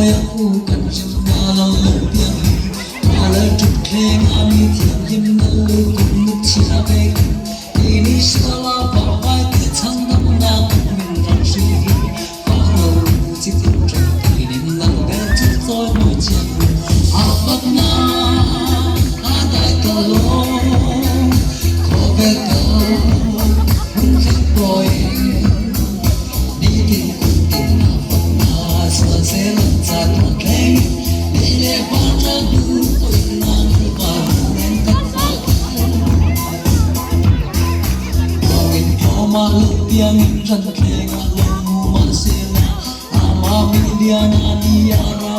Mawi ang u kan rimna lo lo piang hi Lal thutthleng a mi thianghlim lal lukum nuk chhia vek Keini suala vangvai te chhandamna kawng min rawn hrilh hi Fak lo u chi tin ṭawng keinin lal ber chu chawi mawi chiang u A fakna a dai tawh lo Khawvel kal hun thleng pawhin Nitin kum tin a fakna sual zel an chah tawh thleng Lei leh van ral hnu pawhin a ngilva nen kan fak ang. Kawngin tlawmah lo piangin ran thlengah lo mu mahsela Ama mi lian a ni a.